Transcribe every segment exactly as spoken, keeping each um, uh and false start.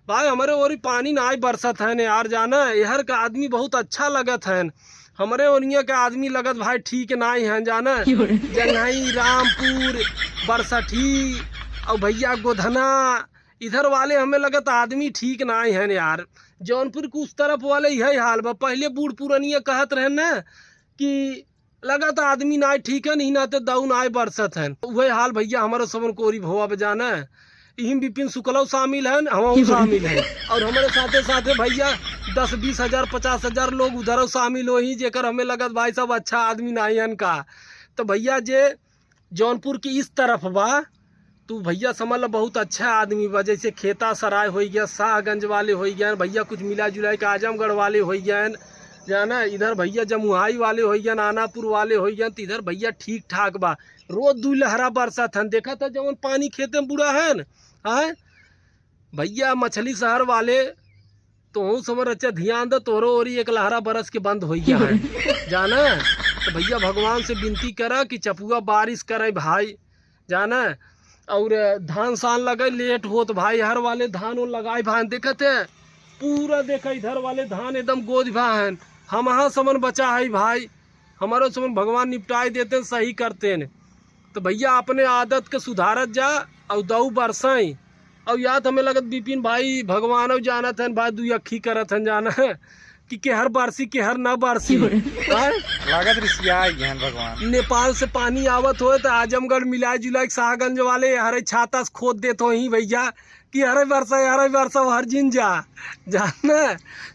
भाई, हमरे ओरी पानी नाई बरसत है न यार, जाना, एहर का आदमी बहुत अच्छा लगत है। हमरे ओरिया के आदमी लगत भाई ठीक नाई है, जाना। जंघई, रामपुर, बरसठी और भैया गोधना, इधर वाले हमें लगत आदमी ठीक नाई है यार। जौनपुर के उस तरफ वाले यही हाल बा। पहले बूढ़ पुरनिया कहत रहे न कि लगत आदमी नाई ठीक है, नहीं ना ते दऊ नाई बरसत है। वही हाल भैया हमरो सबन कोरी भवा बजाना। इहिम विपिन शुक्लौ शामिल हैं, हमहू शामिल हैं। और हमरे साथे साथे भैया दस बीस हजार, पचास हजार लोग उधरौ शामिल होई, जेकर हमें लगत भाई सब अच्छा आदमी नाई हन का। तो भैया जे जौनपुर की इस तरफ बा, तू भैया समझ ल बहुत अच्छा आदमी बा। जैसे खेता सराय होइ गया, शाहगंज वाले होइ गए भैया, कुछ मिला जुला के आजमगढ़ वाले होइ गए, जाना, इधर भैया जमुहाई वाले होइ गए, आनापुर वाले होइ गए, तो इधर भैया ठीक ठाक बा। रोज दू लहरा बरसत हन, देखा था जवन पानी खेते में बुड़ा हन, आय भैया मछली शहर वाले, तोहू समझ अच्छा ध्यान दे, तोहरो ओरी एक लहरा बरस के बंद होइ गया है, जाना। तो भैया भगवान से विनती करा कि चपुआ बारिश करे भाई, जाना। और धान सान लगे लेट होत भाई, हर वाले धान उन लगाए भान, देखत है पूरा, देखा इधर वाले धान एकदम गोद भा हन। हमहा समन बचा है भाई, हमरो समन भगवान निपटाए देते, सही करते न। तो भैया अपने आदत के सुधारत जा, और दऊ बरसाई। और याद हमें लगत विपिन भाई भगवान और जानत हन भाई, दुई अखी करत हन, जाना है कि केहर बरसी केहर ना बरसी। आय? लागत रिसिया गहन भगवान। नेपाल से पानी आवत होए तो आजमगढ़ मिला जुला के शाहगंज वाले हरे छाता से खोद देत होई भैया कि हरे बरसा, हरे बरसा, हर जिन जा, जाना।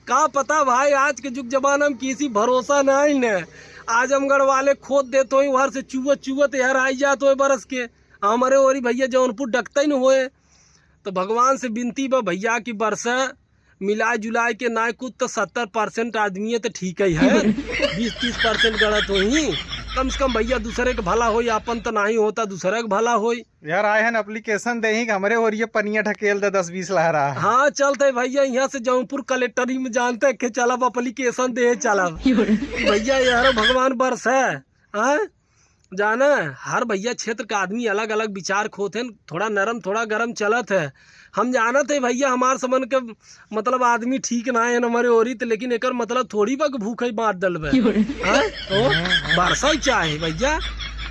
का पता भाई, आज के जुग जमाना में किसी भरोसा नाई न। आजमगढ़ वाले खोद देत होई, उहर से चुवत चुवत यार आई जात होए बरस के। हमरे ओरी भैया जौनपुर डकते न होए। तो भगवान से विनती बा भैया कि बरसा मिलाए जुलाए के नाय कुछ तो सत्तर परसेंट आदमी तो ठीक ही है, बीस तीस परसेंट गलत होई। कम से कम भैया दूसरे के भला होई, अपन तो नाहीं होता, दूसरे के भला होई। यार आए हन application देही कि हमरे ओरिये पनिया ढकेल दे दस बीस लहरा। हाँ, चलते भैया यहाँ से जौनपुर कलेक्टरी में जानते के चलब, application दे चलब। भैया यार भगवान बरस है, हाँ? जाना, हर भैया क्षेत्र का आदमी अलग अलग विचार खोत हैं, थोड़ा नरम थोड़ा गरम चलत है। हम जानत है भैया हमार समन के मतलब आदमी ठीक ना है हमरे ओरी त, लेकिन एकर मतलब थोड़ी बा कि भूखे मार डलबे। हाँ? तो बरसा ही चाहे भैया।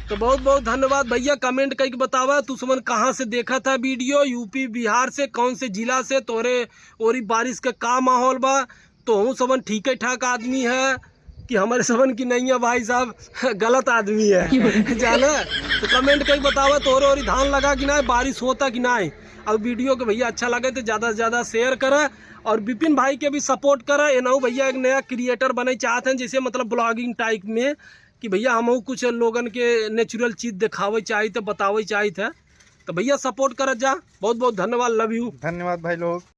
तो बहुत बहुत धन्यवाद भैया, comment करके बतावा तू समन कहाँ से देखत है video, यूपी बिहार से, कौन से जिला से, तोरे ओरी बारिश का का माहौल बा, तोहू समन ठीके ठाक आदमी है कि हमरे समन की नहीं है भाई साहब, गलत आदमी है। जाना, तो comment करके बतावा तोरे ओरी धान लगा कि ना, बारिश होता कि ना। और video के भैया अच्छा लगे तो ज्यादा से ज्यादा share करा, और विपिन भाई के भी support करा। एनहू भैया एक नया creator बने चाहत हैं, जैसे मतलब vlogging type में कि भैया हमहू कुछ लोगन के natural चीज दिखावे चाहित, बतावे चाहित है। तो भैया support करत जा, बहुत बहुत धन्यवाद, love you। धन्यवाद भाई लोग।